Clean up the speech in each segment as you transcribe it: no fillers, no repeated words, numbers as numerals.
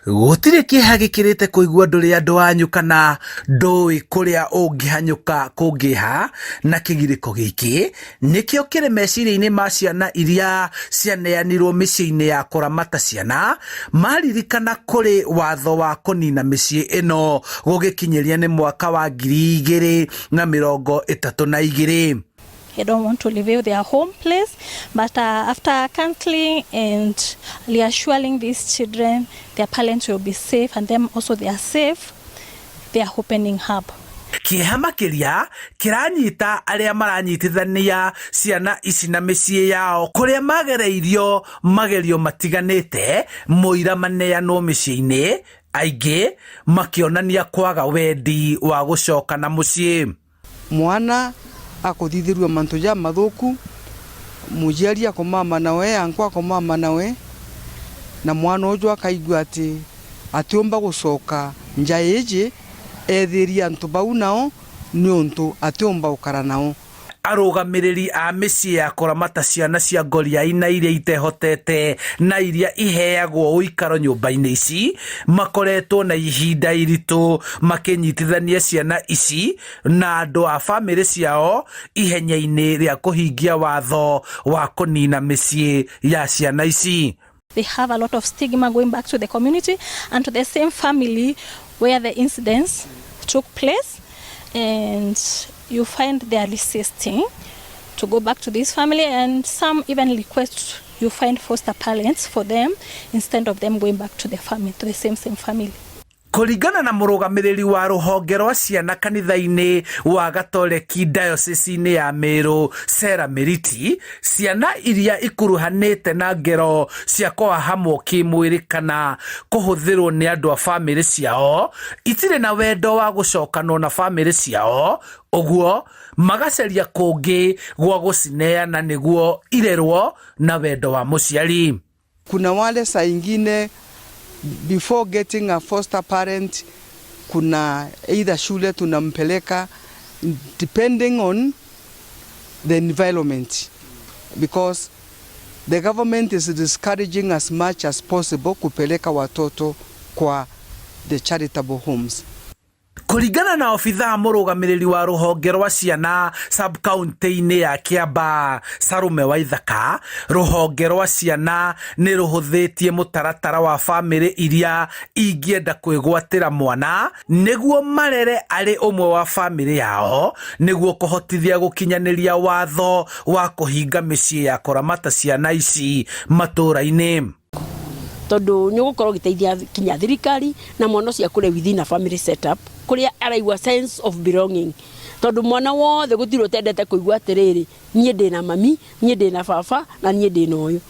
Gũtirĩ kĩeha gĩkĩrĩte kũigua ndũrĩ andũ anyu kana ndũĩ kũrĩa ũngĩhanyũka kũngĩha na kĩgirĩko gĩkĩ nĩkĩo kĩrĩ meciria-inĩ ma ciana iria cianeanirwo mĩciĩ-inĩ ya kũramata ciana maririkana kũrĩ watho wa kũnina mĩciĩ ĩno gũgĩkinyĩria nĩ mwaka wa 2032. They don't want to leave their home place, but after counseling and reassuring these children their parents will be safe and them also they are safe, they are opening up. Kĩeha makĩria kĩranyita arĩa maranyitithania ciana ici na mĩciĩ yao kũrĩa magereirio magerio matiganĩte mũira maneanwo mĩciĩ-inĩ, aingĩ makĩonania kwaga wendi wa gũcoka na mũciĩ. Mwana akuthithirua mantu ja mathuku, muciari akomama nawe, anko akomama nawe, na mwana uju akaigua ati atiumba gucoka nja iji ethirie antu bau nao ni untu atiumba gukara nao. Arũgamĩrĩri a mĩciĩ ya kũramata ciana cia ngoriai na iria itehotete na iria iheagwo ũikaro nyũmba-inĩ ici makoretwo na ihinda iritũ makĩnyitithania ciana ici na andũ a bamĩrĩ ciao ihenya-inĩ rĩa kũhingia watho wa kũnina mĩciĩ ya ciana ici. They have a lot of stigma going back to the community and to the same family where the incidents took place, and you find they are resisting to go back to this family, and some even request you find foster parents for them instead of them going back to the family, to the same family. Kũringana na mũrũgamĩrĩri wa rũhonge rwa ciana kanitha-inĩ wa Gatoreki diocese-inĩ ya Meru, Sarah Miriti, ciana iria ikuruhanĩte na ngero cia kũhahamwo kĩmwĩrĩ kana kũhũthĩrwo nĩ andũ a bamĩrĩ ciao itirĩ na wendo wa gũcokanwo na bamĩrĩ ciao, ũguo magacaria kũngĩ gwa gũcineana nĩguo irerwo na wendo wa mũciari. Kuna wale saa ingine before getting a foster parent, kuna either shule tunampeleka depending on the environment, because the government is discouraging as much as possible kupeleka watoto kwa the charitable homes. Kũringana na obithaa mũrũgamĩrĩri wa rũhonge rwa ciana sub-county-inĩ ya Kiambaa, Sarume Waithaka, rũhonge rwa ciana nĩ rũhũthĩtie mũtaratara wa bamĩrĩ iria ingĩenda kwĩgwatĩra mwana nĩguo marere arĩ ũmwe wa bamĩrĩ yao nĩguo kũhotithia gũkinyanĩria watho wa kũhinga mĩciĩ ya kũramata ciana ici matũũra-inĩ. Tondu nĩ ũgũkorwo ũgĩteithia kinya thirikari na mwana ũcio akũre within a family setup kũrĩa araigua sense of belonging, tondu mwana wothe gũtirĩ ũtendete kũigua atĩrĩrĩ, niĩ ndĩna mami, niĩ ndĩna baba na niĩ ndĩna ũyũ.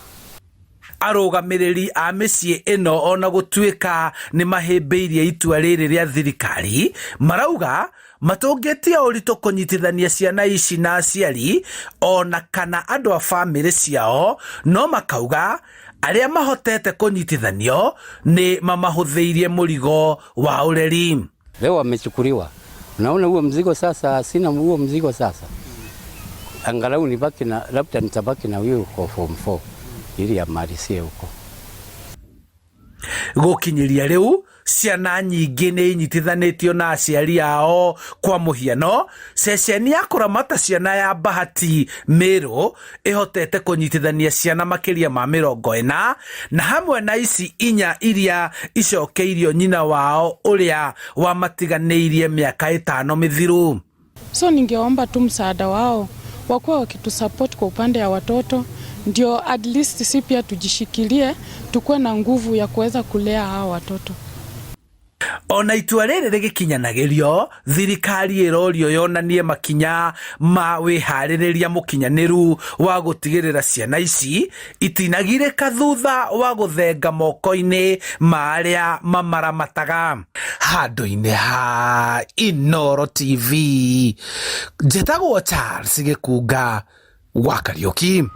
Arũgamĩrĩri a mĩciĩ ĩno ona gũtuĩka nĩ mahĩmbĩirie itua rĩrĩ rĩa thirikari, marauga matũngĩtie ũritũ kũnyitithania ciana ici na aciari ona kana andũ a bamĩrĩ ciao, no makauga arĩa mahotete kũnyitithanio nĩ mamahũthĩirie mũrigo wa ũreri. Leo wamechukuliwa, unaona huo mzigo sasa, sina huo mzigo sasa, angalau nibaki na labda nitabaki na huyo kwa form 4 ili amalizie huko. Gũkinyĩria rĩu ciana nyingĩ nĩ inyitithanĩtio na aciari ao. Kwa mũhiano, ceceni ya kũramata ciana ya Bahati Meru ĩhotete kũnyitithania ciana makĩria ma 40 na hamwe na ici inya iria icokeirio nyina wao ũrĩa wamatiganĩirie mĩaka 5 mĩthiru. So ningeomba tu msaada wao, wakuwa wakitusupport kwa upande ya watoto, ndio at least si pia tujishikilie, tukuwe na nguvu ya kuweza kulea hawa watoto. Ona itua rĩrĩ rĩgĩkinyanagĩrio, thirikari ĩrorio yonanie makinya ma wĩharĩrĩria mũkinyanĩru wa gũtigĩrĩra ciana ici itinagirĩka thutha wa gũthenga moko-inĩ ma arĩa mamaramataga. Handũ-inĩ ha Inooro TV, njĩtagwo Charles Gĩkunga wa Kariũki.